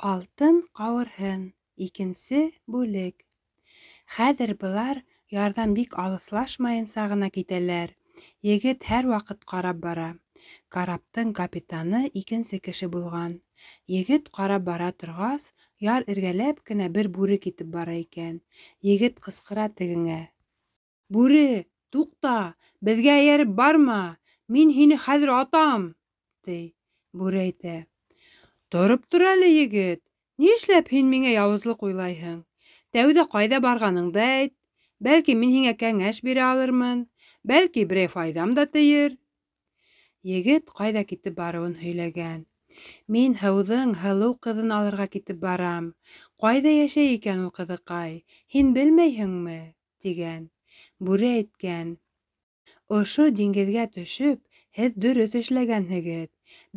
Алтын ҡауырһын. Икенсе бүлек. Хәҙер былар ярҙан бик алыҫлашмайынса ғына китәләр. Егет һәр ваҡыт ҡарап бара. Караптың капитаны икенсе кеше булған. Егет ҡарап бара торғас, яр эргәләп кенә бер бүре китеп бара икән. Егет ҡысҡыра тегеңә: "Бүре, туҡта, беҙгә эйәреп барма, мин һине хәҙер атам!" – ти. Бүре әйтә: "Тороп тор әле, егет, ни эшләп һин миңә яуызлыҡ уйлайһың? Тәүҙә ҡайҙа барғаныңды әйт, бәлки мин һиңә кәңәш бирә алырмын, бәлки берәй файҙам да тейер." Егет ҡайҙа китеп барыуын һөйләгән. "Мин һыуҙың һылыу ҡыҙын алырға китеп барам. Ҡайҙа йәшәй икән ул ҡыҙыҡай, һин белмәйһеңме?" – тигән. Бүре әйткән: "Ошо диңгеҙгә төшөп, һеҙ дөрөҫ эшләгәнһегеҙ.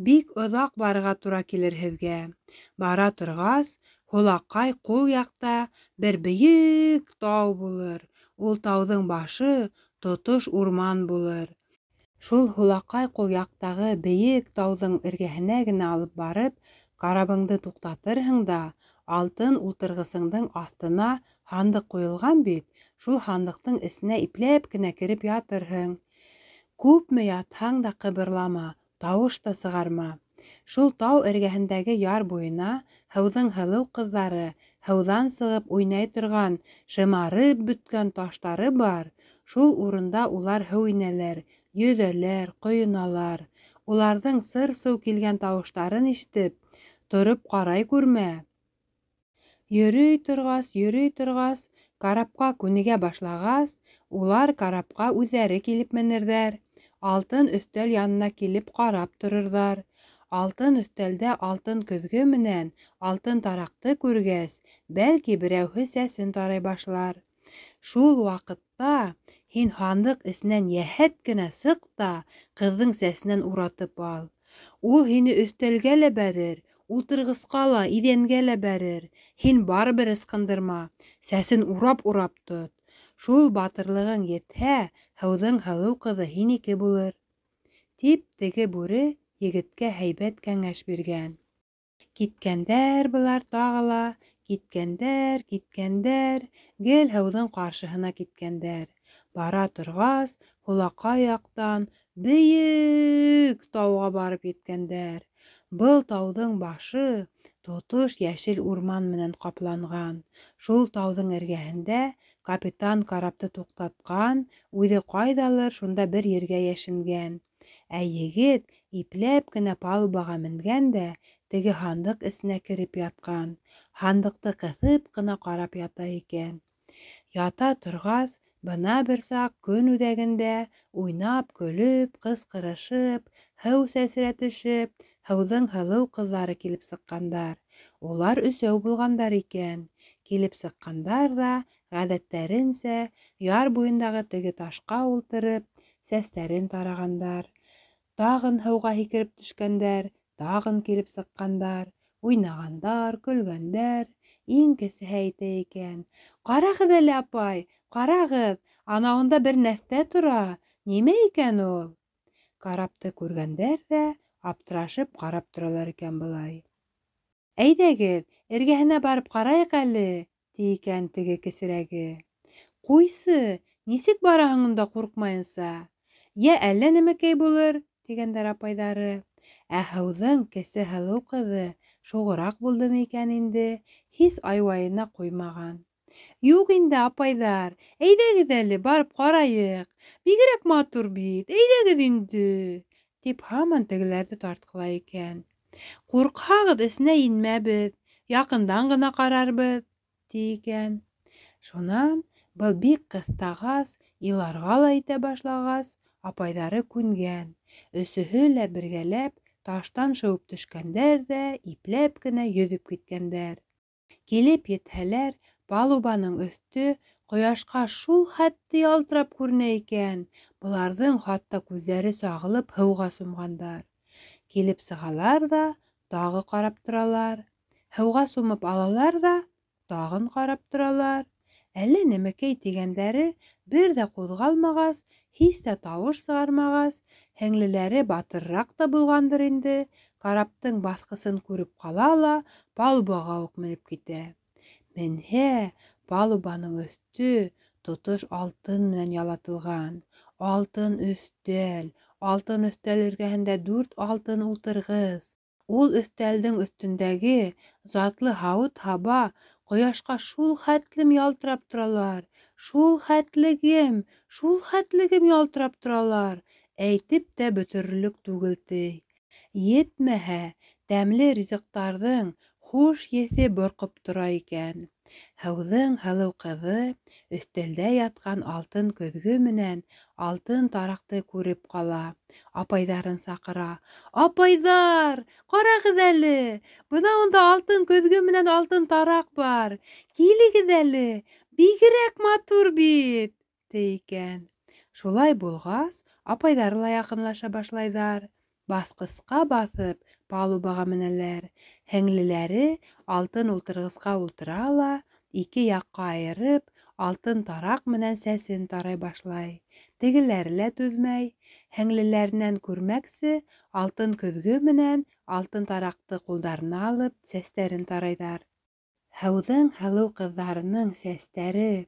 Бик оҙаҡ барырға тура килер һеҙгә. Бара торғас, һулаҡай ҡул яҡта бер бейек тау булыр. Ул тауҙың башы тотош урман булыр. Шул һулаҡай ҡул яҡтағы бейек тауҙың эргәһенә генә алып барып, карабыңды туҡтатырһың да, алтын ултырғысыңдың аҫтына һандыҡ ҡуйылған бит, шул һандыҡтың эсенә ипләп кенә кереп ятырһың. Күпме ятһаң да ҡыбырлама, тауыш та сығарма. Шул тау эргәһендәге яр буйына һыуҙың һылыу ҡыҙҙары һыуҙан сығып уйнай торған шымарып бөткән таштары бар, шул урында улар һыу инәләр, йөҙәләр, ҡойоналар. Уларҙың сыр-сыу килгән тауыштарын ишетеп, тороп ҡарай күрмә. Йөрөй торғас, йөрөй торғас, карапҡа күнегә башлағас, улар карапҡа үҙҙәре килеп менерҙәр, алтын өҫтәл янына килеп ҡарап торорҙар. Алтын өҫтәлдә алтын көҙгө менән алтын тараҡты күргәс, бәлки берәүһе сәсен тарай башлар. Шул ваҡытта һин һандыҡ эсенән йәһәт кенә сыҡ та ҡыҙҙың сәсенән уратып ал. Ул һине өҫтәлгә лә бәрер, ултырғысҡа ла, иҙәнгә лә бәрер. Һин барыбер ысҡындырма, сәсен урап-урап тот. Шул батырлығың етһә, һыуҙың һылыу ҡыҙы һинеке булыр." Тип теге бүре егеткә һәйбәт кәңәш биргән. Киткәндәр былар тағы ла, киткәндәр, киткәндәр, гел һыуҙың ҡаршыһына киткәндәр. Бара торғас, һулаҡай яҡтан бейек тауға барып еткәндәр. Был тауҙың башы тотош йәшел урман менән ҡапланған. Шул тауҙың эргәһендә капитан карапты туҡтатҡан, үҙе ҡайҙалыр шунда бер ергә йәшенгән. Ә егет ипләп кенә палубаға менгән дә теге һандыҡ эсенә кереп ятҡан. Һандыҡты ҡыҫып ҡына ҡарап ята икән. Ята торғас, бына бер саҡ көн үҙәгендә уйнап, көлөп, ҡысҡырышып, һыу сәсрәтешеп, һыуҙың һылыу ҡыҙҙары килеп сыҡҡандар. Улар өсәү булғандар икән. Килеп сыҡҡандар ҙа, ғәҙәттәренсә, яр буйындағы теге ташҡа ултырып, сәстәрен тарағандар. Тағын һыуға һикереп төшкәндәр, тағын килеп сыҡҡандар, уйнағандар, көлгәндәр. Иң кесеһе әйтә икән: "Ҡарағыҙ әле, апай, ҡарағыҙ, анауында бер нәҫтә тора, нимә икән ул?" Карапты күргәндәр ҙә аптырашып ҡарап торалар икән былай. "Әйҙәгеҙ, эргәһенә барып ҡарайыҡ әле", ти икән теге кесерәге. "Ҡуйсы, нисек бараһың унда ҡурҡмайынса? Йә әллә нәмәкәй булыр", тигәндәр апайҙары. Ә һыуҙың кесе һылыу ҡыҙы шуғыраҡ булдымы икән инде, һис айвайына ҡуймаған. "Юҡ инде, апайҙар, әйҙәгеҙ әле, барып ҡарайыҡ, бигерәк матур бит, әйҙәгеҙ инде", тип һаман тегеләрҙе тартҡылай икән. "Ҡурҡһағыҙ, эсенә инмәбеҙ, яҡындан ғына ҡарарбыҙ", ти икән. Шунан был бик ҡыҫтағас, иларға ла итә башлағас, апайҙары күнгән. Өсөһө лә бергәләп таштан шыуып төшкәндәр ҙә ипләп кенә йөҙөп киткәндәр. Килеп етһәләр, палубаның өҫтө ҡояшҡа шул хәтле ялтырап күренә икән, быларҙың хатта күҙҙәре сағылып һыуға сумғандар. Килеп сығалар ҙа тағы ҡарап торалар. Һыуға сумып алалар ҙа тағын ҡарап торалар. Әллә нәмәкәй тигәндәре бер ҙә ҡуҙғалмағас, һис тә тауыш сығармағас, һеңлеләре батырыраҡ та булғандыр инде, караптың баҫҡысын күреп ҡала ла палубаға уҡ менеп китә. Менһә, палубаның өҫтө тотош алтын менән ялатылған. Алтын өҫтәл, алтын өҫтәл эргәһендә дүрт алтын ултырғыс. Ул өҫтәлдең өҫтөндәге затлы һауыт-һаба ҡояшҡа шул хәтлем ялтырап торалар, шул хәтлегем, шул хәтлегем ялтырап торалар, әйтеп тә бөтөрөрлөк түгел, ти. Етмәһә, тәмле ризыҡтарҙың хуш еҫе борҡоп тора икән. Һыуҙың һылыу ҡыҙы өҫтәлдә ятҡан алтын көҙгө менән алтын тараҡты күреп ҡала. Апайҙарын саҡыра. Апайҙар, ҡарағыҙ әле, бына унда алтын көҙгө менән алтын тараҡ бар. Килегеҙ әле, бигерәк матур бит, ти икән. Шулай булғас, апайҙары ла яҡынлаша башлайҙар. Баҫҡысҡа баҫып, палубаға менәләр. Һеңлеләре алтын ултырғысҡа ултыра ла, ике яҡҡа айырып, алтын тараҡ менән сәсен тарай башлай. Тегеләре лә түҙмәй, һеңлеләренән күрмәксе, алтын көҙгө менән алтын тараҡты ҡулдарына алып, сәстәрен тарайҙар. Һыуҙың һылыу ҡыҙҙарының сәстәре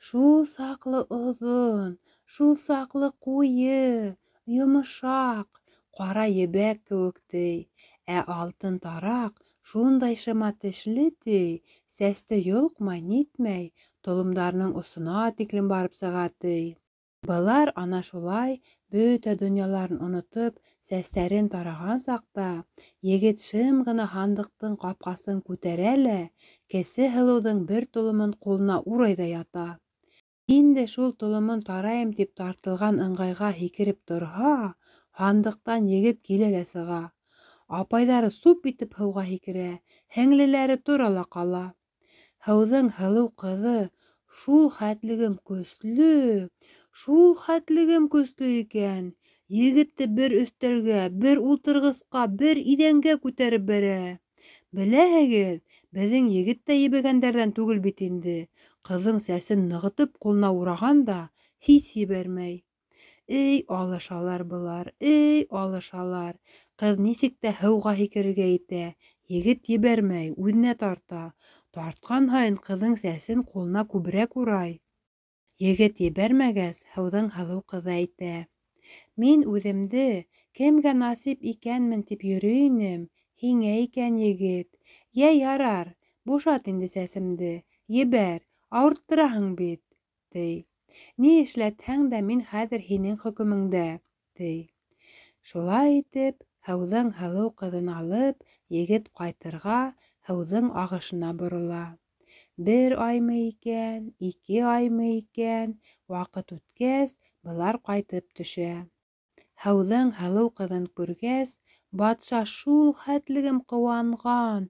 шул саҡлы оҙон, шул саҡлы ҡуйы, йомшаҡ, ҡара ебәк кеүек, ти. Ә алтын тараҡ шундай шыма тешле, ти, сәсте йолҡмай, нитмәй, толомдарының осона тиклем барып сыға, ти. Былар ана шулай бөтә донъяларын онотоп, сәстәрен тараған саҡта, егет шым ғына һандыҡтың ҡапҡасын күтәрә лә, кесе һылыуҙың бер толомон ҡулына урай ҙа ята. Инде шул толомон тарайым тип тартылған ыңғайға һикереп торһа, һандыҡтан егет килә лә сыға. Апайҙары суп итеп һыуға һикерә, һеңлеләре тора ла ҡала. Һыуҙың һылыу ҡыҙы шул хәтлегем көслө, шул хәтлегем көслө икән. Егетте бер өҫтәлгә, бер ултырғысҡа, бер иҙәнгә күтәреп бәрә. Беләһегеҙ, беҙҙең егет тә ебегәндәрҙән түгел бит инде. Ҡыҙҙың сәсен нығытып ҡулына ураған да һис ебәрмәй. Эй, алышалар былар, эй, алышалар. Ҡыҙ нисек тә һыуға һикерергә итә, егет ебәрмәй, үҙенә тарта. Тартҡан һайын ҡыҙҙың сәсен ҡулына күберәк урай. Егет ебәрмәгәс, һыуҙың һылыу ҡыҙы әйтә: Мин үҙемде кемгә насип икәнмен тип йөрөй инем, һиңә икән, егет. Йә, ярар, бушат инде сәсемде, ебәр, ауырттыраһың бит, ти. Ни эшләтһәң дә мин хәҙер һинең хөкөмөңдә, ти. Шулай итеп, һыуҙың һылыу ҡыҙын алып, егет ҡайтырға һыуҙың ағышына борола. Бер аймы икән, ике аймы икән, ваҡыт үткәс, былар ҡайтып төшә. Һыуҙың һылыу ҡыҙын күргәс, батша шул хәтлегем ҡыуанған,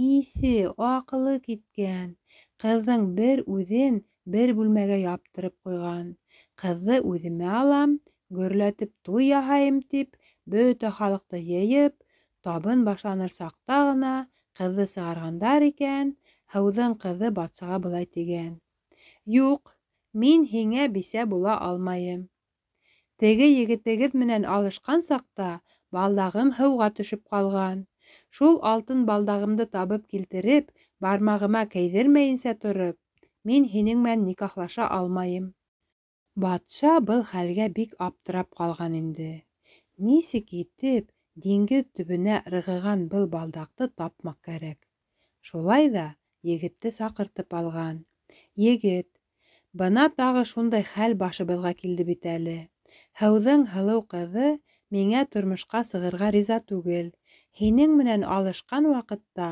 иҫе, аҡылы киткән. Ҡыҙҙың бер үҙен бер бүлмәгә яптырып ҡуйған. Ҡыҙҙы үҙемә алам, гөрләтеп туй яһайым тип, бөтә халыҡты йыйып, табын башланыр саҡта ғына ҡыҙҙы сығарғандар икән, һыуҙың ҡыҙы батшаға былай тигән: Юҡ, мин һиңә бисә була алмайым. Теге егетегеҙ менән алышҡан саҡта балдағым һыуға төшөп ҡалған. Шул алтын балдағымды табып килтереп, бармағыма кейҙермәйенсә тороп, мин һинең менән никахлаша алмайым. Батша был хәлгә бик аптырап ҡалған инде. Нисек итеп диңгеҙ төбөнә ырғыған был балдаҡты тапмаҡ кәрәк. Шулай ҙа егетте саҡыртып алған. Егет, бына тағы шундай хәл башыбыҙға килде бит әле. Һыуҙың һылыу ҡыҙы миңә тормошҡа сығырға риза түгел. Һинең менән алышҡан ваҡытта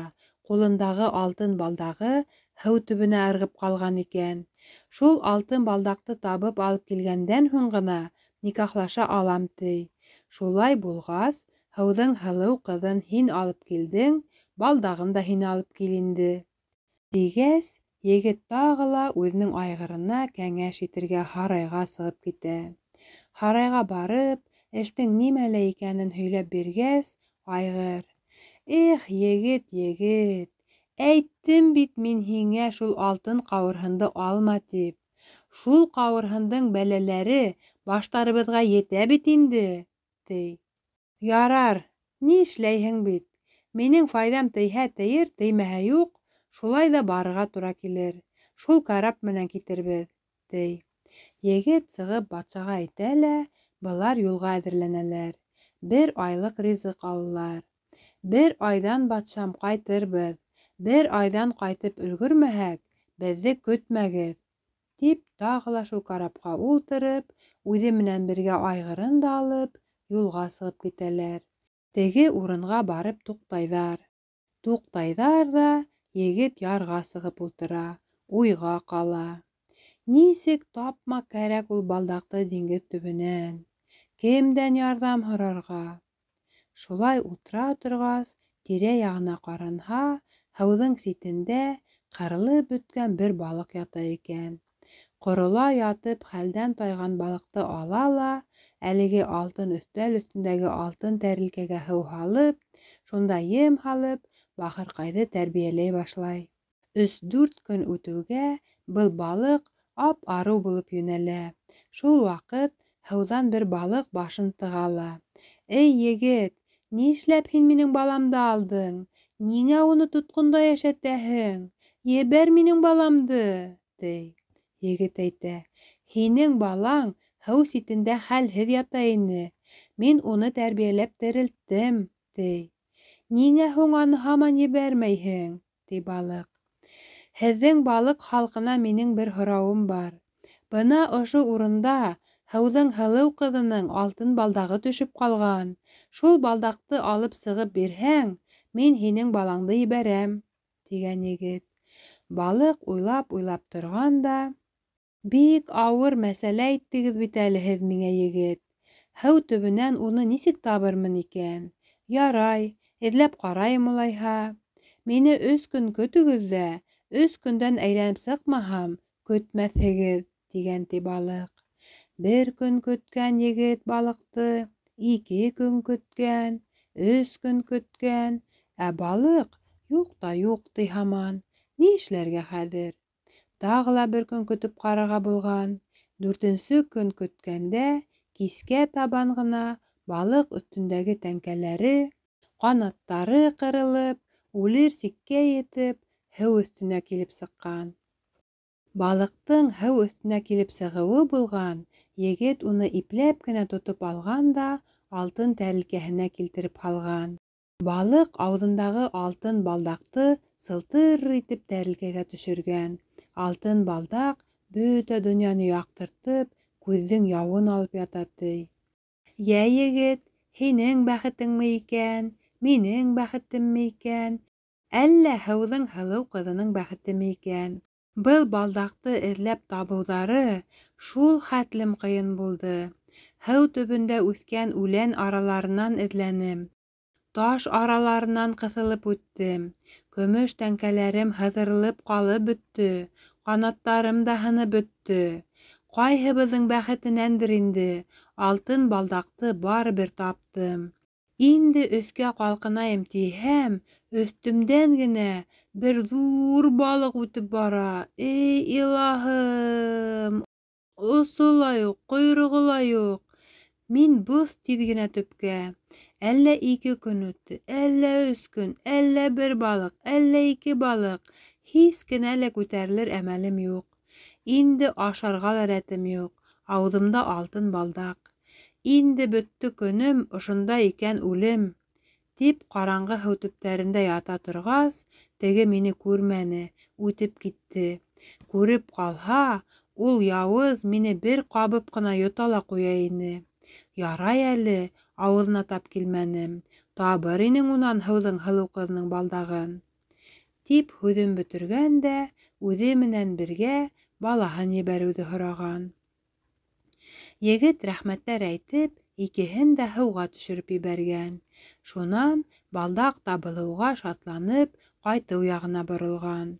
ҡулындағы алтын балдағы һыу төбөнә ырғып ҡалған икән. Шул алтын балдаҡты табып алып килгәндән һуң ғына никахлаша алам, ти. Шулай булғас, һыуҙың һылыу ҡыҙын һин алып килдең, балдағын да һин алып кил инде. Тигәс, егет тағы ла үҙенең айғырына кәңәш итергә һарайға сығып китә. Һарайға барып, эштең нимәлә икәнен һөйләп биргәс, айғыр: Эх, егет, егет, Әйттем бит мин һиңә шул алтын ҡауырһынды алма тип. Шул ҡауырһындың бәләләре баштарыбыҙға етә бит инде, ти. Ярар, ни эшләйһең бит. Минең файҙам тейһә тейер, теймәһә юҡ, шулай ҙа барырға тура килер. Шул карап менән китербеҙ, ти. Егет сығып батшаға әйтә лә, былар юлға әҙерләнәләр. Бер айлыҡ ризыҡ алалар. Бер айҙан, батшам, ҡайтырбыҙ. Бер айҙан ҡайтып өлгөрмәһәк, беҙҙе көтмәгеҙ, тип тағы ла шул карапҡа ултырып, үҙе менән бергә айғырын да алып, юлға сығып китәләр. Теге урынға барып туҡтайҙар. Туҡтайҙар ҙа, егет ярға сығып ултыра, уйға ҡала. Нисек тапмаҡ кәрәк ул балдаҡты диңгеҙ төбөнән? Кемдән ярҙам һорарға? Шулай ултыра торғас, тирә-яғына ҡаранһа, һыуҙың ситендә ҡырылып бөткән бер балыҡ ята икән. Ҡорола ятып хәлдән тайған балыҡты ала ла, әлеге алтын өҫтәл өҫтөндәге алтын тәрилкәгә һыу һалып, шунда ем һалып, бахырҡайҙы тәрбиәләй башлай. Өс-дүрт көн үтеүгә был балыҡ ап-арыу булып йүнәлә. Шул ваҡыт һыуҙан бер балыҡ башын тыға ла: «Эй, егет, ни эшләп һин минең баламды алдың? Ниңә уны тотҡонда йәшәтәһең? Ебәр минең баламды!» — ти. Егет әйтә: «Һинең балаң һыу ситендә хәлһеҙ ята ине. Мин уны тәрбиәләп терелттем», — ти. «Ниңә һуң аны һаман ебәрмәйһең?» — ти балыҡ. «Һеҙҙең балыҡ халҡына минең бер һорауым бар. Бына ошо урында һыуҙың һылыу ҡыҙының алтын балдағы төшөп ҡалған. Шул балдаҡты алып сығып бирһәң, мин һинең балаңды ебәрәм», — тигән егет. Балыҡ уйлап-уйлап торған да: «Бик ауыр мәсьәлә әйттегеҙ бит әле һеҙ миңә, егет. Һыу төбөнән уны нисек табырмын икән? Ярай, эҙләп ҡарайым улайһа. Мине өс көн көтөгөҙ ҙә, өс көндән әйләнеп сыҡмаһам, көтмәҫһегеҙ», — тигән ти балыҡ. Бер көн көткән егет балыҡты, ике көн көткән, өс көн көткән, ә балыҡ юҡ та юҡ ти һаман. Ни эшләргә хәҙер? Тағы ла бер көн көтөп ҡарарға булған. Дүртенсе көн көткәндә, кискә табан ғына балыҡ өҫтөндәге тәңкәләре, ҡанаттары ҡырылып, үлер сиккә етеп, һыу өҫтөнә килеп сыҡҡан. Балыҡтың һыу өҫтөнә килеп сығыуы булған, егет уны ипләп кенә тотоп алған да алтын тәрилкәһенә килтереп һалған. Балыҡ ауыҙындағы алтын балдаҡты сылтыр итеп тәрилкәгә төшөргән. Алтын балдаҡ бөтә донъяны яҡтыртып, күҙҙең яуын алып ята, ти. Йә, егет, һинең бәхетеңме икән, минең бәхетемме икән, әллә һыуҙың һылыу ҡыҙының бәхетеме икән? Был балдаҡты эҙләп табыуҙары шул хәтлем ҡыйын булды. Һыу төбөндә үҫкән үлән араларынан эҙләнем. Таш араларынан ҡыҫылып үттем. Көмөш тәңкәләрем һыҙырылып ҡалып бөттө. Ҡанаттарым да һынып бөттө. Ҡайһыбыҙҙың бәхетенәндер инде, алтын балдаҡты барыбер таптым. Инде өҫкә ҡалҡынайым тиһәм, өҫтөмдән генә бер ҙур балыҡ үтеп бара. Эй, илаһым! Осо ла юҡ, ҡойроғо ла юҡ. Мин боҫ тиҙ генә төпкә. Әллә ике көн үтте, әллә өс көн, әллә бер балыҡ, әллә ике балыҡ. Һис кенә лә күтәрелер әмәлем юҡ. Инде ашарға ла рәтем юҡ. Ауыҙымда алтын балдаҡ. Инде бөттө көнөм, ошонда икән үлем, тип ҡараңғы һыу төптәрендә ята торғас, теге мине күрмәне, үтеп китте. Күреп ҡалһа, ул яуыз мине бер ҡабып ҡына йота ла ҡуя ине. Ярай әле, ауыҙына тап килмәнем. Табыр инең унан һыуҙың һылыу ҡыҙының балдағын. Тип һүҙен бөтөргән дә, үҙе менән бергә балаһын ебәреүҙе һораған. Егет рәхмәттәр әйтеп, икеһен дә һыуға төшөрөп ебәргән. Шунан балдаҡ табылыуға шатланып, ҡайтыу яғына боролған.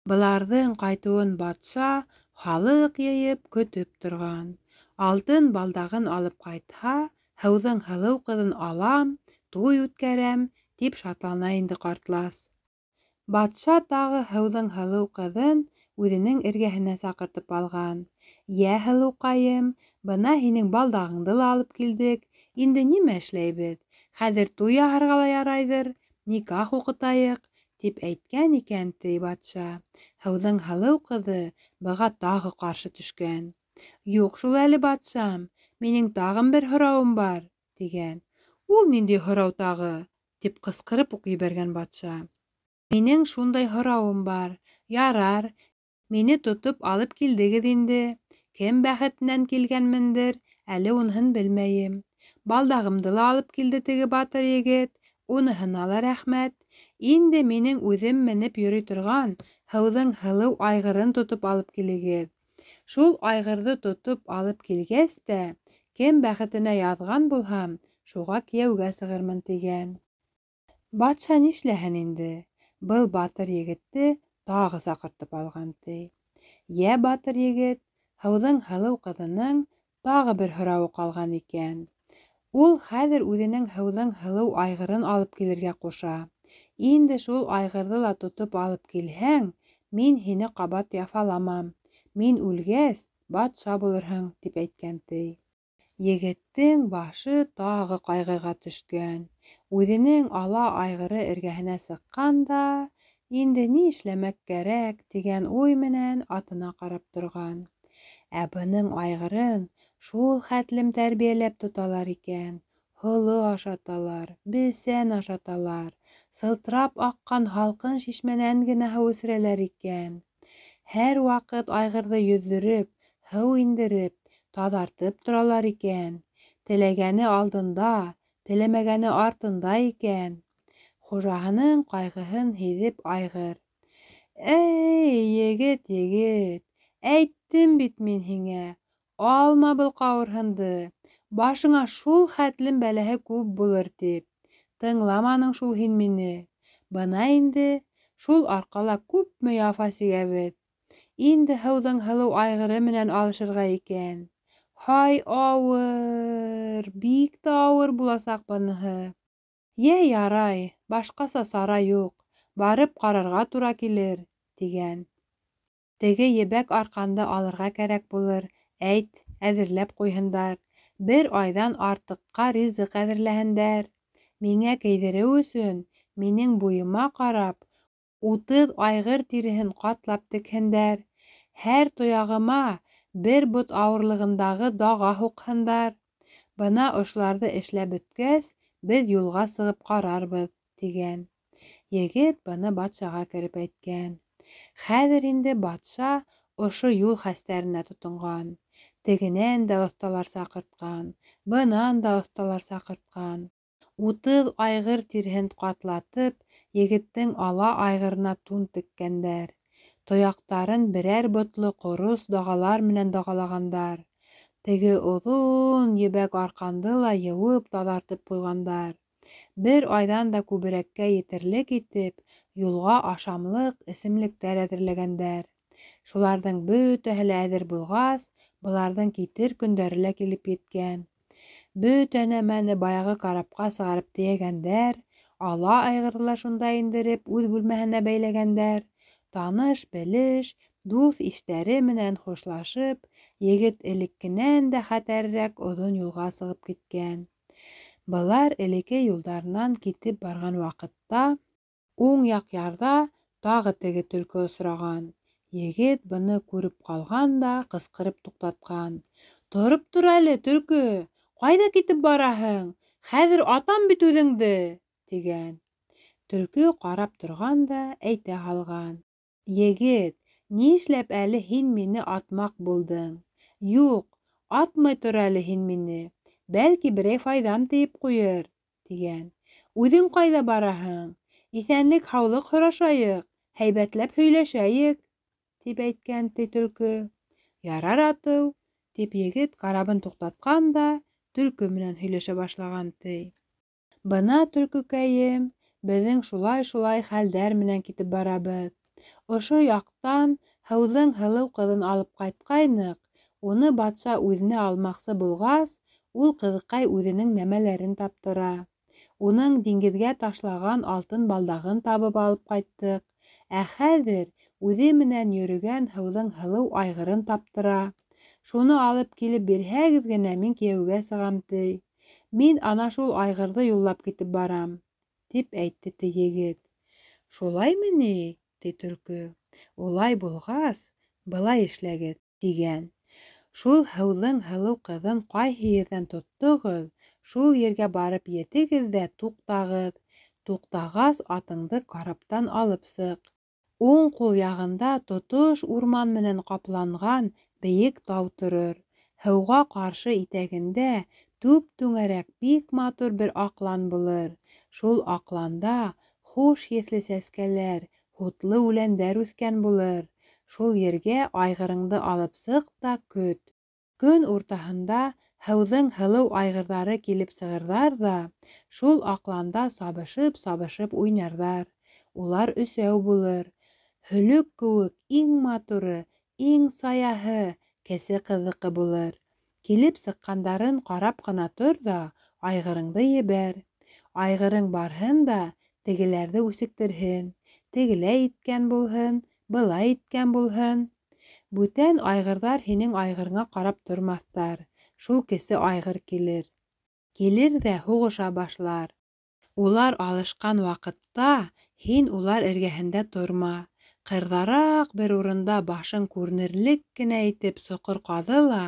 Быларҙың ҡайтыуын батша халыҡ йыйып көтөп торған. Алтын балдағын алып ҡайтһа, һыуҙың һылыу ҡыҙын алам, туй үткәрәм, тип шатлана инде ҡартлас. Батша тағы һыуҙың һылыу ҡыҙын үҙенең эргәһенә саҡыртып алған. Йә, һылыуҡайым, бына һинең балдағыңды ла алып килдек. Инде нимә эшләйбеҙ? Хәҙер туй яһарға ла ярайҙыр, никах уҡытайыҡ, тип әйткән икән, ти батша. Һыуҙың һылыу ҡыҙы быға тағы ҡаршы төшкән. Юҡ шул әле, батшам, минең тағын бер һорауым бар, тигән. Ул ниндәй һорау тағы? Тип ҡысҡырып уҡ ебәргән батша. Минең шундай һорауым бар. Ярар, мине тотоп алып килдегеҙ инде. Кем бәхетенән килгәнмендер, әле уныһын белмәйем. Балдағымды ла алып килде теге батыр егет, уныһына ла рәхмәт. Инде минең үҙем менеп йөрөй торған һыуҙың һылыу айғырын тотоп алып килегеҙ. Шул айғырҙы тотоп алып килгәс тә, кем бәхетенә яҙған булһам, шуға кейәүгә сығырмын, тигән. Батша нишләһен инде? Был батыр егетте тағы саҡыртып алған, ти. Йә, батыр егет, һыуҙың һылыу ҡыҙының тағы бер һорауы ҡалған икән. Ул хәҙер үҙенең һыуҙың һылыу айғырын алып килергә ҡуша. Инде шул айғырҙы ла тотоп алып килһәң, мин һине ҡабат яфаламам. Мин үлгәс, батша булырһың, тип әйткән, ти. Егеттең башы тағы ҡайғыға төшкән. Үҙенең ала айғыры эргәһенә сыҡҡан да, инде ни эшләмәк кәрәк, тигән уй менән атына ҡарап торған. Ә бының айғырын шул хәтлем тәрбиәләп тоталар икән. Һоло ашаталар, бесән ашаталар, сылтырап аҡҡан һалҡын шишмәнән генә һыу эсерәләр икән. Һәр ваҡыт айғырҙы йөҙҙөрөп, һыу индереп, таҙартып торалар икән. Теләгәне алдында, теләмәгәне артында икән. Хужаһының ҡайғыһын һиҙеп айғыр: Эй, егет, егет, әйттем бит мин һиңә, алма был ҡауырһынды, башыңа шул хәтлем бәләһе күп булыр, тип. Тыңламаның шул һин мине. Бына инде шул арҡала күпме яфа сигәбеҙ. Инде һыуҙың һылыу айғыры менән алышырға икән. Һай, ауыр, бик тә ауыр буласаҡ быныһы. Йә, ярай, башҡаса сара юҡ, барып ҡарарға тура килер, тигән. Теге ебәк арҡанды алырға кәрәк булыр, әйт, әҙерләп ҡуйһындар. Бер айҙан артыҡҡа ризыҡ әҙерләһендәр. Миңә кейҙереү өсөн, минең буйыма ҡарап, 30 айғыр тиреһен ҡатлап текһендәр. Һәр тояғыма бер бот ауырлығындағы даға һуҡһындар. Бына ошоларҙы эшләп бөткәс, беҙ юлға сығып ҡарарбыҙ, тигән. Егет быны батшаға кереп әйткән. Хәҙер инде батша ошо юл хәстәренә тотонған. Тегенән дә оҫталар саҡыртҡан, бынан да оҫталар саҡыртҡан. 30 айғыр тиреһен ҡатлатып, егеттең ала айғырына тун теккәндәр. Тояҡтарын берәр ботло ҡорос дағалар менән дағалағандар. Теге оҙон ебәк арҡанды ла йыуып таҙартып ҡуйғандар. Бер айҙан да күберәккә етерлек итеп, юлға ашамлыҡ, эсемлектәр әҙерләгәндәр. Шуларҙың бөтәһе лә әҙер булғас, быларҙың китер көндәре лә килеп еткән. Бөтә нәмәне баяғы карапҡа сығарып тейәгәндәр, ала айғырҙы ла шунда индереп, үҙ бүлмәһенә бәйләгәндәр. Таныш-белеш, дуҫ-иштәре менән хушлашып, егет элеккенән дә хәтәрерәк оҙон юлға сығып киткән. Былар элекке юлдарынан китеп барған ваҡытта уң яҡ ярҙа тағы теге төлкө осраған. Егет быны күреп ҡалған да ҡысҡырып туҡтатҡан. Тороп тор әле, төлкө, ҡайҙа китеп бараһың? Хәҙер атам бит үҙеңде, тигән. Төлкө ҡарап торған да әйтә һалған: Егет, ни эшләп әле һин мине атмаҡ булдың? Юҡ, атмай тор әле һин мине. Бәлки берәй файҙам тейеп ҡуйыр, тигән. Үҙең ҡайҙа бараһың? Иҫәнлек һаулыҡ һорашайыҡ, һәйбәтләп һөйләшәйек, тип әйткән ти төлкө. Ярар атыу, тип егет карабын туҡтатҡан да төлкө менән һөйләшә башлаған ти. Бына, төлкөкәйем, беҙҙең шулай-шулай хәлдәр менән китеп барабыҙ. Ошо яҡтан һыуҙың һылыу ҡыҙын алып ҡайтҡайныҡ, уны батша үҙенә алмаҡсы булғас, ул ҡыҙыҡай үҙенең нәмәләрен таптыра. Уның диңгеҙгә ташлаған алтын балдағын табып алып ҡайттыҡ. Ә хәҙер үҙе менән йөрөгән һыуҙың һылыу айғырын таптыра. Шуны алып килеп бирһәгеҙ генә мин кейәүгә сығам, ти. Мин ана шул айғырҙы юллап китеп барам, тип әйтте ти егет. Шулаймы ни? Ти төлкө. Улай булғас, былай эшләгеҙ, тигән. Шул һыуҙың һылыу ҡыҙын ҡайһы ерҙән тоттоғоҙ, шул ергә барып етегеҙ ҙә туҡтағыҙ. Туҡтағас, атыңды караптан алып сыҡ. Уң ҡул яғында тотош урман менән ҡапланған бейек тау торор. Һыуға ҡаршы итәгендә түп-түңәрәк бик матур бер аҡлан булыр. Шул аҡланда хуш еҫле сәскәләр, һутлы үләндәр үҫкән булыр. Шул ергә айғырыңды алып сыҡ та көт. Көн уртаһында һыуҙың һылыу айғырҙары килеп сығырҙар ҙа, шул аҡланда сабышып-сабышып уйнарҙар. Улар өсәү булыр. Һөлөк кеүек иң матуры, иң саяһы кесе ҡыҙҙыҡы булыр. Килеп сыҡҡандарын ҡарап ҡына тор ҙа, айғырыңды ебәр. Айғырың барһын да, тегеләрҙе үсектерһен. Тегеләй иткән булһын, былай иткән булһын. Бүтән айғырҙар һинең айғырыңа ҡарап тормаҫтар. Шул кесе айғыр килер. Килер ҙә һуғыша башлар. Улар алышҡан ваҡытта һин улар эргәһендә торма. Ҡырҙараҡ бер урында башың күренерлек кенә итеп соҡор ҡаҙы ла,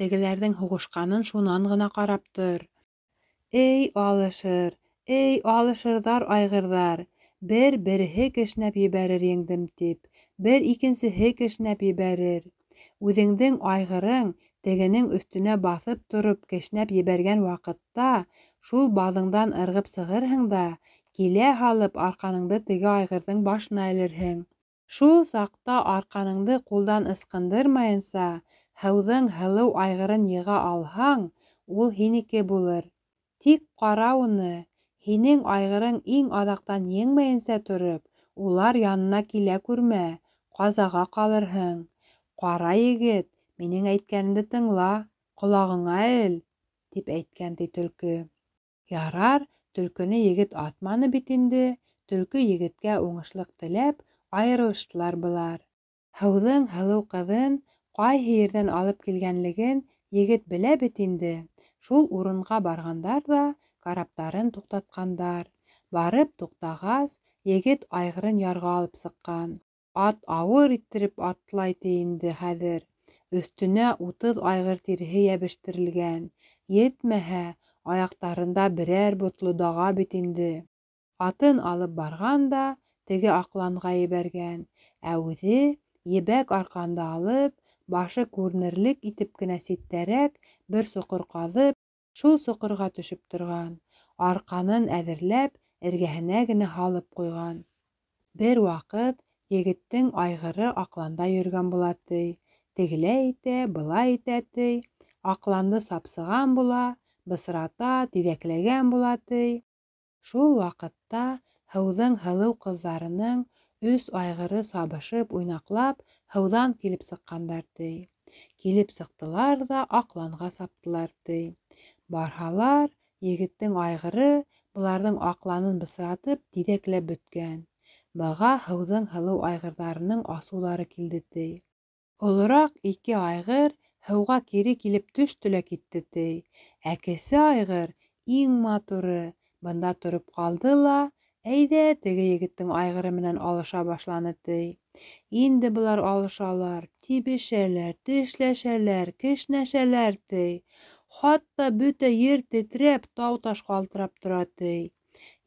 тегеләрҙең һуғышҡанын шунан ғына ҡарап тор. Эй, алышыр, эй, алышырҙар айғырҙар. Бер береһе кешнәп ебәрер еңдем тип, бер икенсеһе кешнәп ебәрер. Үҙеңдең айғырың тегенең өҫтөнә баҫып тороп кешнәп ебәргән ваҡытта шул баҙыңдан ырғып сығырһың да, килә һалып арҡаныңды теге айғырҙың башына элерһең. Шул саҡта арҡаныңды ҡулдан ысҡындырмайынса, һыуҙың һылыу айғырын йыға алһаң, ул һинеке булыр. Тик ҡара уны, һинең айғырың иң аҙаҡтан еңмәйенсә тороп, улар янына килә күрмә, ҡазаға ҡалырһың. Ҡара егет, минең әйткәнемде тыңла, ҡолағыңа эл, тип әйткән ти төлкө. Ярар, төлкөнө егет атманы бит инде. Төлкө егеткә уңышлыҡ теләп, айырылыштылар былар. Һыуҙың һылыу ҡыҙын ҡайһы ерҙән алып килгәнлеген егет белә бит инде. Шул урынға барғандар ҙа караптарын туҡтатҡандар. Барып туҡтағас, егет айғырын ярға алып сыҡҡан. Ат ауыр иттереп атлай ти инде хәҙер. Өҫтөнә 30 айғыр тиреһе йәбештерелгән. Етмәһә, аяҡтарында берәр ботло даға бит инде. Атын алып барған да, теге аҡланға ебәргән. Ә үҙе ебәк арҡанды алып, башы күренерлек итеп кенә ситтәрәк бер соҡор ҡаҙып, шул соҡорға төшөп торған. Арҡанын әҙерләп, эргәһенә генә һалып ҡуйған. Бер ваҡыт егеттең айғыры аҡланда йөрөгән була ти. Тегеләй итә, былай итә ти. Аҡланды сапсыған була, бысрата, тиҙәкләгән була ти. Шул ваҡытта һыуҙың һылыу ҡыҙҙарының өс айғыры сабышып, уйнаҡлап, һыуҙан килеп сыҡҡандар ти. Килеп сыҡтылар ҙа аҡланға саптылар ти. Барһалар, егеттең айғыры быларҙың аҡланын бысратып, тиҙәкләп бөткән. Быға һыуҙың һылыу айғырҙарының асыуҙары килде ти. Олораҡ ике айғыр һыуға кире килеп төштө лә китте ти. Ә кесе айғыр, иң матуры, бында тороп ҡалды ла, әйҙә теге егеттең айғыры менән алыша башланы ти. Инде былар алышалар, тибешәләр, тешләшәләр, кешнәшәләр ти. Хатта бөтә ер тетрәп, тау-таш ҡалтырап тора ти.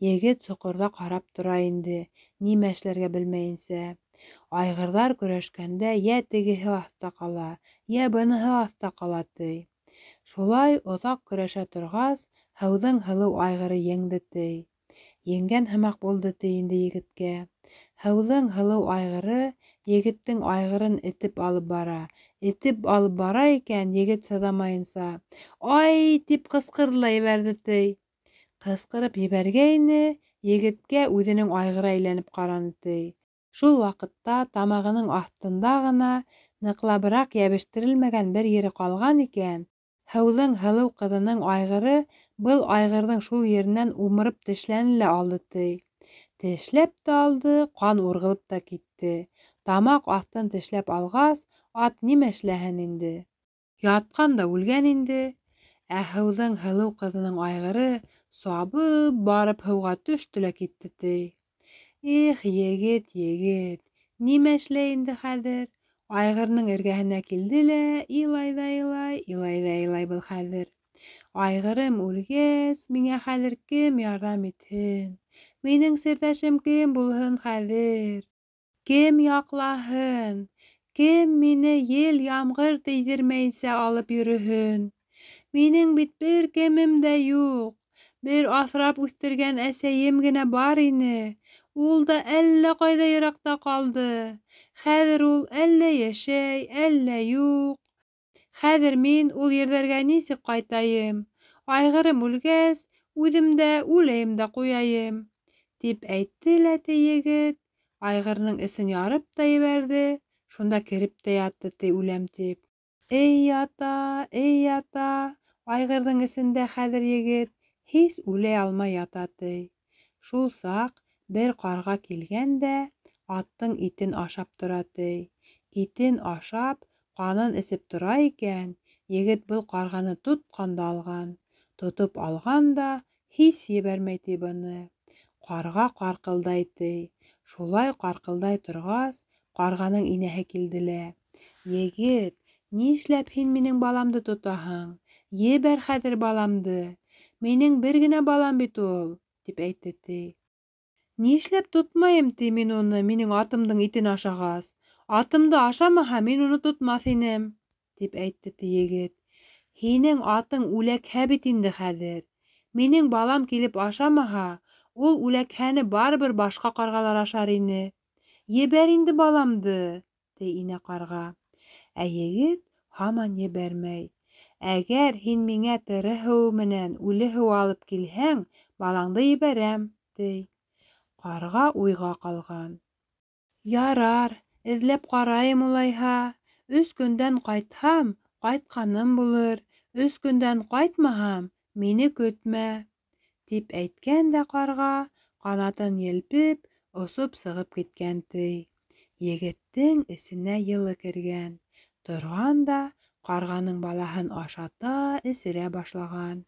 Егет соҡорҙа ҡарап тора инде, нимә эшләргә белмәйенсә. Айғырҙар көрәшкәндә йә тегеһе аҫта ҡала, йә быныһы аҫта ҡала ти. Шулай оҙаҡ көрәшә торғас, һыуҙың һылыу айғыры еңде ти. Еңгән һымаҡ булды ти инде егеткә. Һыуҙың һылыу айғыры егеттең айғырын этеп алып бара. Этеп алып бара икән, егет сыҙамайынса, «Ай!» тип ҡысҡырҙы ла ебәрҙе ти. Ҡысҡырып ебәргәйне, егеткә үҙенең айғыры әйләнеп ҡараны ти. Шул ваҡытта тамағының аҫтында ғына ныҡлабыраҡ йәбештерелмәгән бер ере ҡалған икән, һыуҙың һылыу ҡыҙының айғыры был айғырҙың шул еренән умырып тешләне лә алды ти. Тешләп тә алды, ҡан урғылып та китте. Тамаҡ аҫтын тешләп алғас, ат нимә эшләһен инде? Ятҡан да үлгән инде. Ә һыуҙың һылыу ҡыҙының айғыры сабып барып һыуға төштө лә китте, ти. Их, егет, егет, нимә эшләй инде хәҙер? Айғырның эргәһенә килде лә, илай ҙа илай, илай ҙа илай был хәҙер. Айғырым үлгәс, миңә хәҙер кем ярҙам итһен? Минең серҙәшем кем булһын хәҙер? Кем яҡлаһын? Кем мине ел, ямғыр тейҙермәйенсә алып йөрөһөн? Минең бит бер кемем дә юҡ. Бер аҫрап үҫтергән әсәйем генә бар ине. Ул да әллә ҡайҙа йыраҡта ҡалды. Хәҙер ул әллә йәшәй, әллә юҡ. Хәҙер мин ул ерҙәргә нисек ҡайтайым? Айғырым үлгәс, үҙем дә үләйем дә ҡуяйым, тип әйтте лә ти егет. Айғырының эсен ярып та ебәрҙе, шунда кереп тә ятты ти үләм тип. Эй ята, эй ята, айғырҙың эсендә хәҙер егет һис үлә алмай ята ти. Шул саҡ бер ҡарға килгән дә аттың итен ашап тора ти. Итен ашап, ҡанын эсеп тора икән, егет был ҡарғаны тотҡан да алған. Тотоп алған да һис ебәрмәй ти быны. Ҡарға ҡарҡылдай ти. Шулай ҡарҡылдай торғас, ҡарғаның инәһе килде лә: "Егет, нишләп һин минең баламды тотаһың? Ебәр хәҙер баламды. Минең бер генә балам бит ул", тип әйтте ти. Нишләп тотмайым ти мин уны, минең атымдың итен ашағас? Атымды ашамаһа, мин уны тотмаҫ инем, тип әйтте ти егет. Һинең атың үләкһә бит инде хәҙер. Минең балам килеп ашамаһа, ул үләкһәне барыбер башҡа ҡарғалар ашар ине. Ебәр инде баламды, ти инә ҡарға. Ә егет һаман ебәрмәй. Әгәр һин миңә тере һыу менән үле һыу алып килһәң, балаңды ебәрәм, ти. Ҡарға уйға ҡалған. Ярар, эҙләп ҡарайым улайһа. 3 көндән ҡайтһам, ҡайтҡаным булыр. 3 көндән ҡайтмаһам, мине көтмә, тип әйткән дә ҡарға, ҡанатын елпеп, осоп сығып киткән ти. Егеттең эсенә йылы кергән. Торған да ҡарғаның балаһын ашата, эсерә башлаған.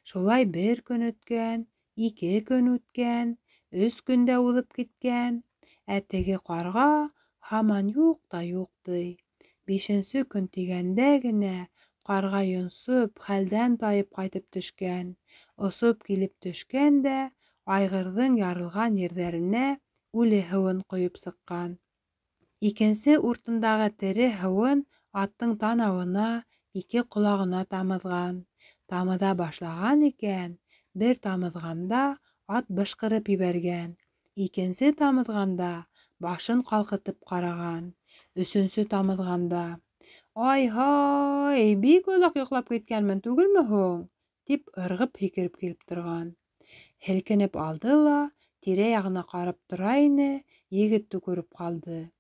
Шулай 1 көн үткән, 2 көн үткән, 3 көн дә уҙып киткән. Ә теге ҡарға һаман юҡ та юҡ ти. 5-нсе көн тигәндә генә ҡарға йонсоп, хәлдән тайып ҡайтып төшкән. Осоп килеп төшкән дә айғырҙың ярылған ерҙәренә үле һыуын ҡойоп сыҡҡан. Икенсе уртындағы тере һыуын аттың танауына, 2 ҡолағына тамыҙған. Тамыҙа башлаған икән, бер тамыҙғанда ат бышҡырып ебәргән. Икенсе тамыҙғанда башын ҡалҡытып ҡараған. 3-нсө тамыҙғанда: "Ай-һай, бик оҙаҡ йоҡлап киткәнмен түгелме һуң?" тип ырғып һикереп килеп торған. Һелкенеп алды ла тирә-яғына ҡарап тора ине, егетте күреп ҡалды.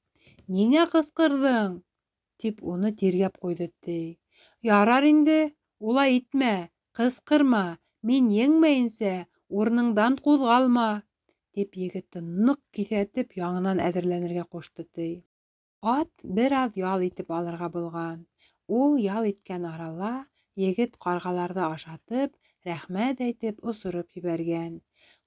"Ниңә ҡысҡырҙың?" тип уны тиргәп ҡуйҙы ти. "Ярар инде, улай итмә, ҡысҡырма, мин еңмәйенсә урыныңдан ҡуҙғалма", тип егетте ныҡ киҫәтеп яңынан әҙерләнергә ҡушты ти. Ат бер аҙ ял итеп алырға булған. Ул ял иткән арала егет ҡарғаларҙы ашатып, рәхмәт әйтеп осороп ебәргән.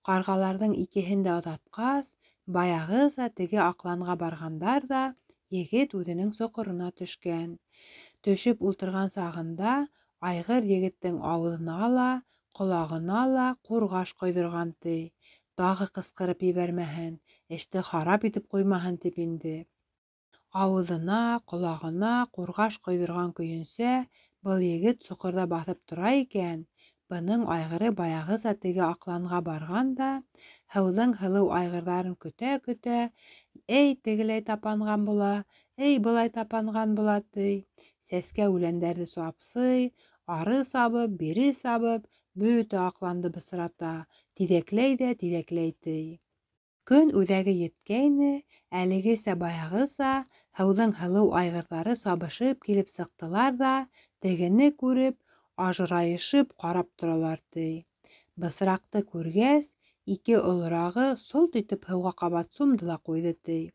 Ҡарғаларҙың икеһен дә оҙатҡас, баяғыса теге аҡланға барғандар ҙа, егет үҙенең соҡорона төшкән. Төшөп ултырған сағында айғыр егеттең ауыҙына ла, ҡолағына ла ҡурғаш ҡойҙорған ти. Тағы ҡысҡырып ебәрмәһен, эште харап итеп ҡуймаһын тип инде. Ауыҙына, ҡолағына ҡурғаш ҡойҙорған көйөнсә был егет соҡорҙа баҫып тора икән, бының айғыры баяғыса теге аҡланға барған да, һыуҙың һылыу айғырҙарын көтә-көтә, эй тегеләй тапанған була, эй былай тапанған була ти. Сәскә үләндәрҙе сапсый, ары сабып, бире сабып, бөтә аҡланды бысрата, тиҙәкләй ҙә тиҙәкләй ти. Көн үҙәге еткәйне, әлегесә баяғыса һыуҙың һылыу айғырҙары сабышып килеп сыҡтылар ҙа, тегене күреп, ажырайышып ҡарап торалар ти. Бысраҡты күргәс, Ике олорағы солт итеп һыуға ҡабат сумды ла ҡуйҙы, ти.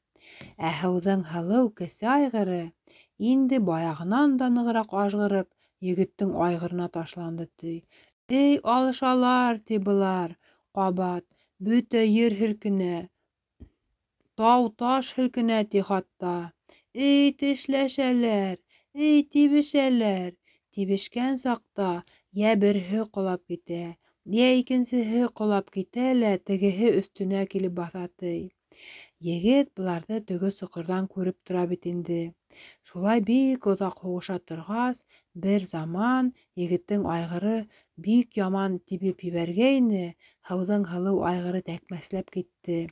Ә һыуҙың һылыу кесе айғыры, инде баяғынан да нығыраҡ ажғырып, егеттең айғырына ташланды, ти. Эй, алышалар, ти былар, ҡабат, бөтә ер һелкенә, тау-таш һелкенә, ти хатта. Эй, тешләшәләр, эй, тибешәләр. Тибешкән саҡта йә береһе ҡолап китә, йә икенсеһе ҡолап китә лә тегеһе өҫтөнә килеп баҫа, ти. Егет быларҙы теге соҡорҙан күреп тора бит инде. Шулай бик оҙаҡ һуғыша торғас, бер заман егеттең айғыры бик яман тибеп ебәргәйне, һыуҙың һылыу айғыры тәкмәсләп китте.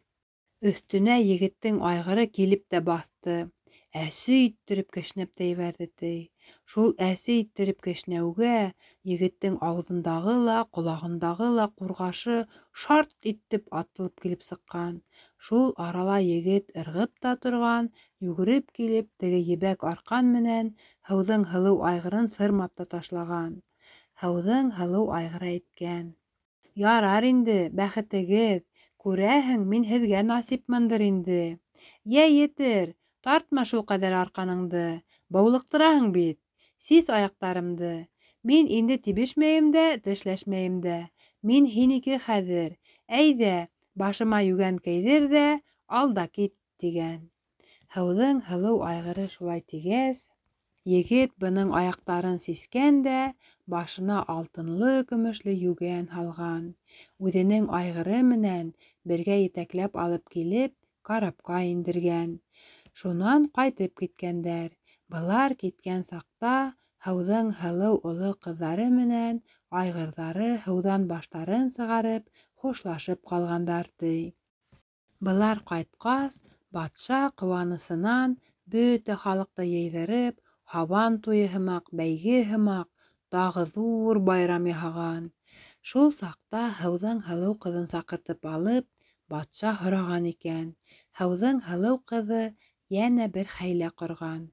Өҫтөнә егеттең айғыры килеп тә баҫты. Әсе иттереп кешнәп тә ебәрҙе, ти. Шул әсе иттереп кешнәүгә егеттең ауыҙындағы ла, ҡолағындағы ла ҡурғашы шарт итеп атылып килеп сыҡҡан. Шул арала егет ырғып та торған, йүгереп килеп, теге ебәк арҡан менән һыуҙың һылыу айғырын сырмап та ташлаған. Һыуҙың һылыу айғыры әйткән: «Ярар инде, бәхетегеҙ, күрәһең, мин һеҙгә насипмындыр инде. Йә, етер, тартма шул ҡәҙәр арҡаныңды, быулыҡтыраһың бит. Сис аяҡтарымды. Мин инде тибешмәйем дә, тешләшмәйем дә. Мин һинеке хәҙер. Әйҙә, башыма йүгән кейҙер ҙә, ал да кит», тигән. Һыуҙың һылыу айғыры шулай тигәс, егет бының аяҡтарын сискән дә, башына алтынлы-көмөшлө йүгән һалған. Үҙенең айғыры менән бергә етәкләп алып килеп, карапҡа индергән. Шунан ҡайтып киткәндәр. Былар киткән саҡта һыуҙың һылыу оло ҡыҙҙары менән айғырҙары һыуҙан баштарын сығарып, хушлашып ҡалғандар, ти. Былар ҡайтҡас, батша ҡыуанысынан бөтә халыҡты йыйҙырып, һабан туйы һымаҡ, бәйге һымаҡ, тағы ҙур байрам яһаған. Шул саҡта һыуҙың һылыу ҡыҙын саҡыртып алып, батша һораған икән. Һыуҙың һылыу ҡыҙы йәнә бер хәйлә ҡорған.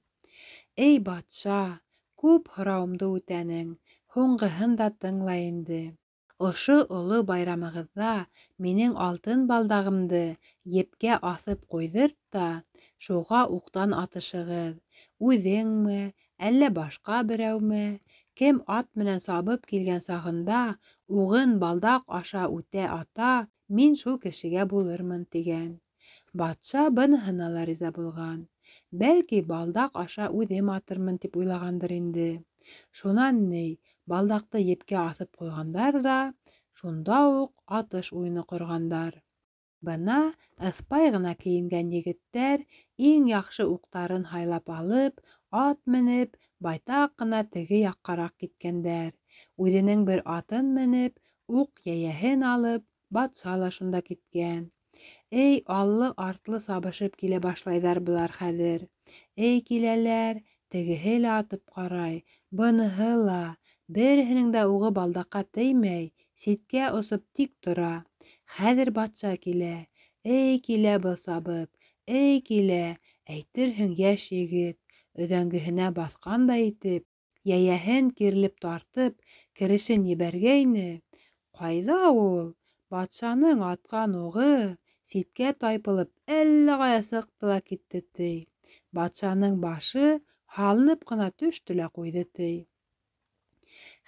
«Эй, батша, күп һорауымды үтәнең, һуңғыһын да тыңла инде. Ошо оло байрамығыҙҙа минең алтын балдағымды епкә аҫып ҡуйҙырт та, шуға уҡтан атышығыҙ. Үҙеңме, әллә башҡа берәүме, кем ат менән сабып килгән сағында уғын балдаҡ аша үтә ата, мин шул кешегә булырмын», тигән. Батша быныһына ла риза булған. Бәлки, балдаҡ аша үҙем атырмын тип уйлағандыр инде. Шунан ни, балдаҡты епкә аҫып ҡуйғандар ҙа, шунда уҡ атыш уйыны ҡорғандар. Бына ыҫпай ғына кейенгән егеттәр иң яҡшы уҡтарын һайлап алып, ат менеп, байтаҡ ҡына теге яҡҡараҡ киткәндәр. Үҙенең бер атын менеп, уҡ йәйәһен алып, батша ла шунда киткән. Эй, аллы-артлы сабышып килә башлайҙар былар хәҙер. Эй, киләләр, тегеһе лә атып ҡарай, быныһы ла, береһенең дә уғы балдаҡҡа теймәй, ситкә осоп тик тора. Хәҙер батша килә. Эй, килә был сабып, эй, килә, әйтерһең йәш егет, өҙәңгеһенә баҫҡандай итеп, йәйәһен кирелеп тартып, керешен ебәргәйне. Ҡайҙа ул? Батшаның атҡан уғы ситкә тайпылып әллә ҡая сыҡты ла китте, ти. Батшаның башы һалынып ҡына төштө лә ҡуйҙы, ти.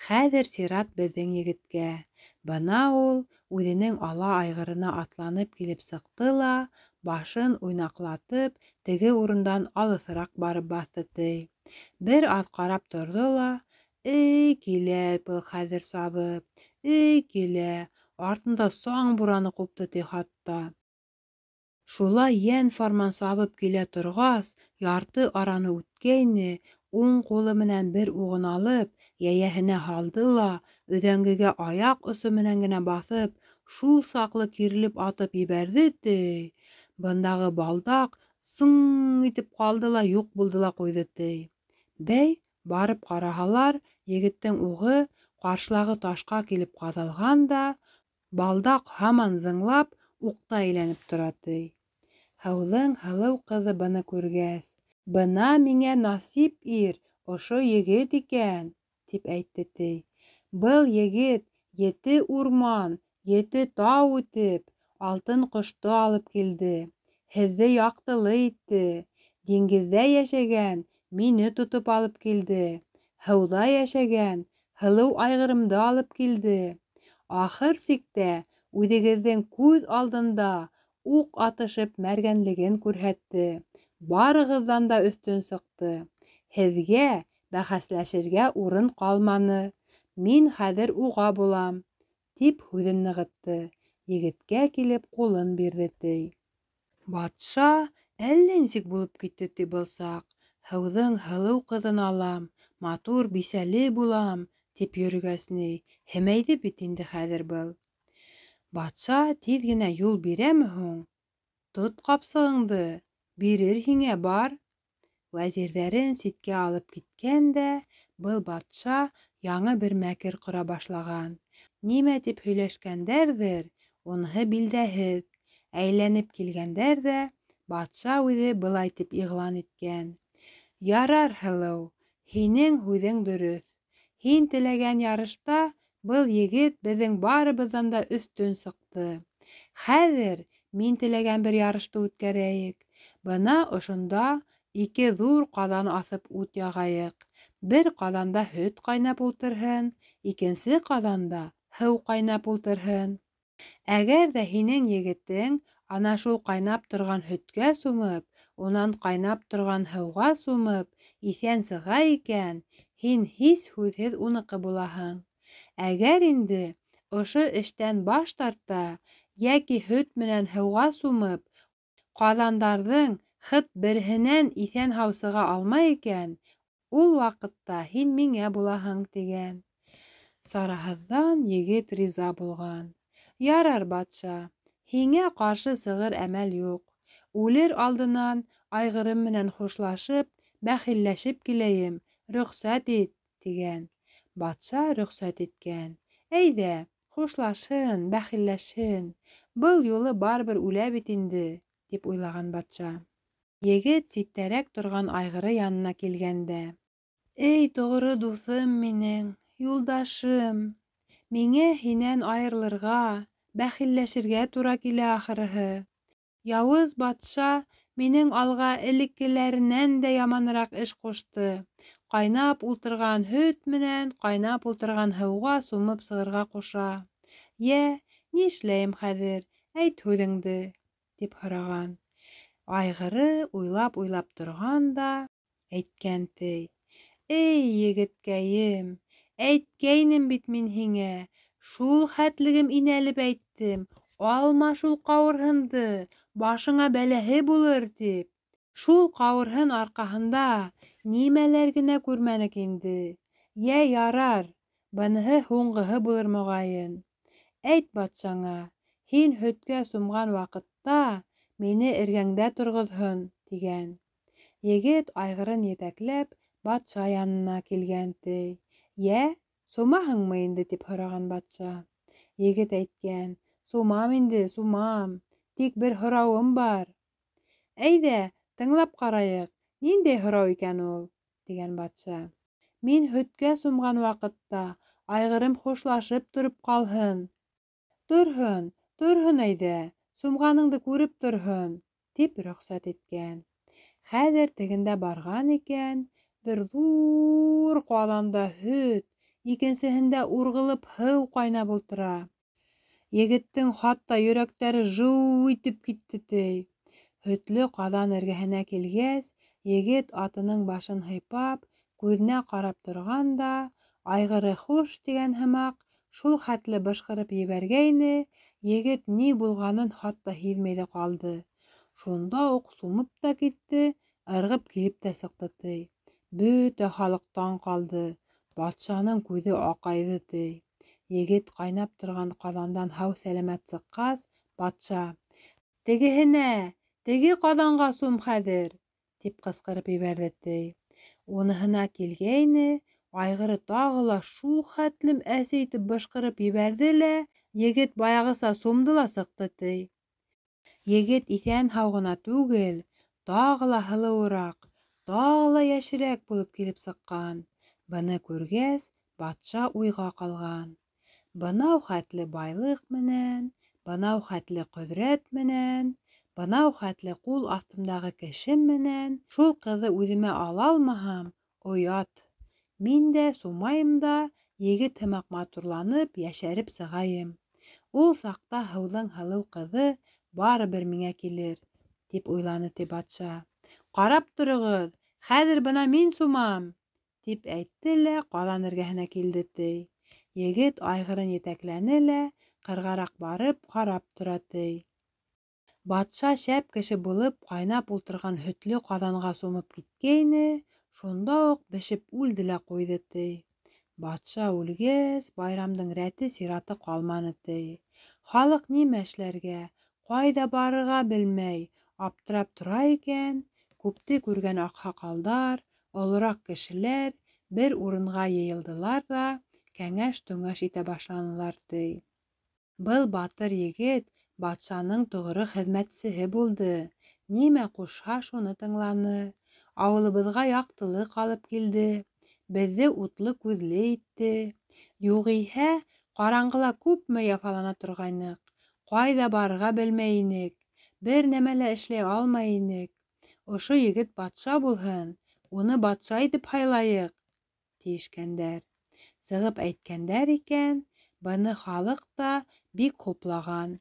Хәҙер сират беҙҙең егеткә. Бына ул үҙенең ала айғырына атланып килеп сыҡты ла, башын уйнаҡлатып, теге урындан алыҫыраҡ барып баҫты, ти. Бер аҙ ҡарап торҙо ла, эй, килә был хәҙер сабып, эй, килә, артында саң бураны ҡупты, ти хатта. Шулай йән фарман сабып килә торғас, ярты араны үткәйне, уң ҡулы менән бер уғын алып, йәйәһенә һалды ла, өҙәңгегә аяҡ осо менән генә баҫып, шул саҡлы кирелеп атып ебәрҙе, ти. Бындағы балдаҡ сың итеп ҡалды ла юҡ булды ла ҡуйҙы, ти. Бәй, барып ҡараһалар, егеттең уғы ҡаршылағы ташҡа килеп ҡаҙалған да, балдаҡ һаман зыңлап, уҡта әйләнеп тора, ти. Һыуҙың һылыу ҡыҙы быны күргәс: «Бына миңә насип ир, ошо егет икән», тип әйтте, ти. «Был егет ете урман, ете тау үтеп, алтын ҡошто алып килде, һеҙҙе яҡтылы итте, диңгеҙҙә йәшәгән мине тотоп алып килде, һыуҙа йәшәгән һылыу айғырымды алып килде. Ахыр сиктә үҙегеҙҙең күҙ алдында уҡ атышып мәргәнлеген күрһәтте, барығыҙҙан да өҫтөн сыҡты. Һеҙгә бәхәсләшергә урын ҡалманы. Мин хәҙер уға булам, тип һүҙен нығытты. Егеткә килеп ҡулын бирҙе, ти. Батша әллә нисек булып китте, ти, был саҡ. Һыуҙың һылыу ҡыҙын алам, матур бисәле булам, тип йөрөгәс ни, һемәйҙе бит инде хәҙер был. Батша тиҙ генә юл бирәме һуң? Тот ҡапсығыңды, бирер һиңә бар. Вәзирҙәрен ситкә алып киткән дә, был батша яңы бер мәкер ҡора башлаған. Нимә тип һөйләшкәндәрҙер, уныһы билдәһеҙ. Әйләнеп килгәндәр ҙә, батша үҙе былай тип иғлан иткән: Ярар, һылыу, һинең һүҙең дөрөҫ. Һин теләгән ярышта был егет беҙҙең барыбыҙҙан да өҫтөн сыҡты. Хәҙер мин теләгән бер ярышты үткәрәйек. Бына ошонда ике ҙур ҡаҙан аҫып ут яғайыҡ. Бер ҡаҙанда һөт ҡайнап ултырһын, икенсе ҡаҙанда һыу ҡайнап ултырһын. Әгәр ҙә һинең егетең ана шул ҡайнап торған һөткә сумып, унан ҡайнап торған һыуға сумып, иҫән сыға икән, һин һис һүҙһеҙ уныҡы булаһың. Әгәр инде ошо эштән баш тарта, йәки һөт менән һыуға сумып, ҡаҙандарҙың хыт береһенән иҫән-һау сыға алмай икән, ул ваҡытта һин миңә булаһың, тигән. Сараһыҙҙан егет риза булған. Ярар, батша, һиңә ҡаршы сығыр әмәл юҡ. Үлер алдынан айғырым менән хушлашып, бәхилләшеп киләйем, рөхсәт ит, тигән. Батша рөхсәт иткән. Әйҙә, хушлашһын, бәхилләшһен. Был юлы барыбер үлә бит инде, тип уйлаған батша. Егет ситтәрәк торған айғыры янына килгәндә: Эй, тоғро дуҫым минең, юлдашым, миңә һинән айырылырға, бәхилләшергә тура килә ахырыһы. Яуыз батша минең алға элеккеләренән дә яманыраҡ эш ҡушты. Ҡайнап ултырған һөт менән ҡайнап ултырған һыуға сумып сығырға ҡуша. Йә, ни эшләйем хәҙер, әйт һүҙеңде, тип һораған. Айғыры уйлап-уйлап торған да, әйткән ти: Эй, егеткәйем, әйткәйнем бит мин һиңә, шул хәтлегем инәлеп әйттем, алма шул ҡауырһынды, башыңа бәләһе булыр, тип. Шул ҡауырһын арҡаһында нимәләр генә күрмәнек инде. Йә, ярар, быныһы һуңғыһы булыр моғайын. Әйт батшаңа, һин һөткә сумған ваҡытта мине эргәңдә торғоҙһон, тигән. Егет айғырын етәкләп батша янына килгән ти. Йә, сумаһыңмы инде, тип һораған батша. Егет әйткән: Сумам инде, сумам, тик бер һорауым бар. Әйҙә, тыңлап ҡарайыҡ, ниндәй һорау икән ул, тигән батша. Мин һөткә сумған ваҡытта айғырым хушлашып тороп ҡалһын. Торһон, торһон әйҙә, сумғаныңды күреп торһон, тип рөхсәт иткән. Хәҙер тегендә барған икән, бер ҙур ҡаҙанда һөт, икенсеһендә урғылып һыу ҡайнап ултыра. Егеттең хатта йөрәктәре жыу итеп китте, ти. Һөтлө ҡаҙан эргәһенә килгәс, егет атының башын һыйпап, күҙенә ҡарап торған да, айғыры хуш тигән һымаҡ, шул хәтле бышҡырып ебәргәйне, егет ни булғанын хатта һиҙмәй ҙә ҡалды. Шунда уҡ сумып та китте, ырғып килеп тә сыҡты, ти. Бөтә халыҡ таң ҡалды, батшаның күҙе аҡайҙы, ти. Егет ҡайнап торған ҡаҙандан һау-сәләмәт сыҡҡас, батша: Тегеһенә, теге ҡаҙанға сум хәҙер, тип ҡысҡырып ебәрҙе, ти. Уныһына килгәйне, айғыры тағы ла шул хәтлем әсе итеп бышҡырып ебәрҙе лә, егет баяғыса сумды ла сыҡты, ти. Егет иҫән-һау ғына түгел, тағы ла һылыуыраҡ, тағы ла йәшерәк булып килеп сыҡҡан. Быны күргәс, батша уйға ҡалған. Бынау хәтле байлыҡ менән, Бынау хәтле ҡөҙрәт менән, бынау хәтле ҡул аҫтымдағы кешем менән шул ҡыҙҙы үҙемә ала алмаһам, оят. Мин дә сумайым да, егет һымаҡ матурланып, йәшәреп сығайым. Ул саҡта һыуҙың һылыу ҡыҙы барыбер миңә килер, тип уйланы ти батша. Ҡарап тороғоҙ, хәҙер бына мин сумам, тип әйтте лә ҡаҙан эргәһенә килде ти. Егет айғырын етәкләне лә, ҡырғараҡ барып, ҡарап тора ти. Батша шәп кеше булып ҡайнап ултырған һөтлө ҡаҙанға сумып киткәйне, шунда уҡ бешеп үлде лә ҡуйҙы ти. Батша үлгәс, байрамдың рәте-сираты ҡалманы ти. Халыҡ нимә эшләргә, ҡайҙа барырға белмәй, аптырап тора икән, күпте күргән аҡһаҡалдар, олораҡ кешеләр бер урынға йыйылдылар ҙа кәңәш-төңәш итә башланылар ти. Был батыр егет батшаның тоғро хеҙмәтсеһе булды. Нимә ҡушһа, шуны тыңланы. Ауылыбыҙға яҡтылыҡ алып килде. Беҙҙе утлы күҙле итте. Юғиһә, ҡараңғыла күпме яфалана торғайныҡ. Ҡайҙа барырға белмәй инек. Бер нәмә лә эшләй алмай инек. Ошо егет батша булһын, уны батша итеп һайлайыҡ, тиешкәндәр. Сығып әйткәндәр икән, быны халыҡ та бик хуплаған.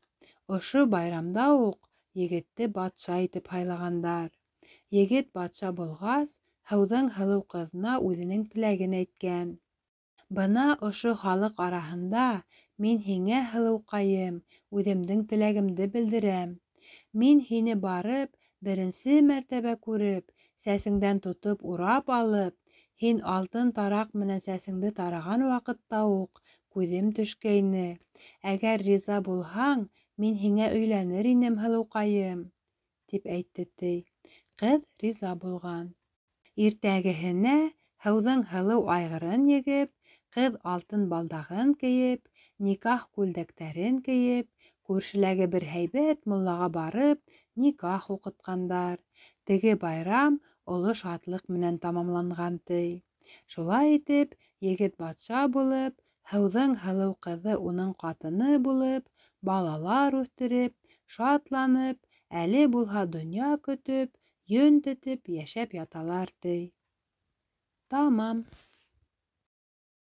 Ошо байрамда уҡ егетте батша итеп һайлағандар. Егет батша булғас, һыуҙың һылыу ҡыҙына үҙенең теләген әйткән. Бына ошо халыҡ араһында мин һиңә, һылыуҡайым, үҙемдең теләгемде белдерәм. Мин һине барып, беренсе мәртәбә күреп, сәсеңдән тотоп урап алып, һин алтын тараҡ менән сәсеңде тараған ваҡытта уҡ күҙем төшкәйне. Әгәр риза булһаң, мин һиңә өйләнер инем, һылыуҡайым, тип әйтте ти. Ҡыҙ риза булған. Иртәгеһенә һыуҙың һылыу айғырын егеп, ҡыҙ алтын балдағын кейеп, никах күлдәктәрен кейеп, күршеләге бер һәйбәт муллаға барып, никах уҡытҡандар. Теге байрам оло шатлыҡ менән тамамланған ти. Шулай итеп, егет батша булып, һыуҙың һылыу ҡыҙы уның ҡатыны булып, балалар үҫтереп, шатланып, әле булһа донъя көтөп, йөн тетеп йәшәп яталар ти. Тамам.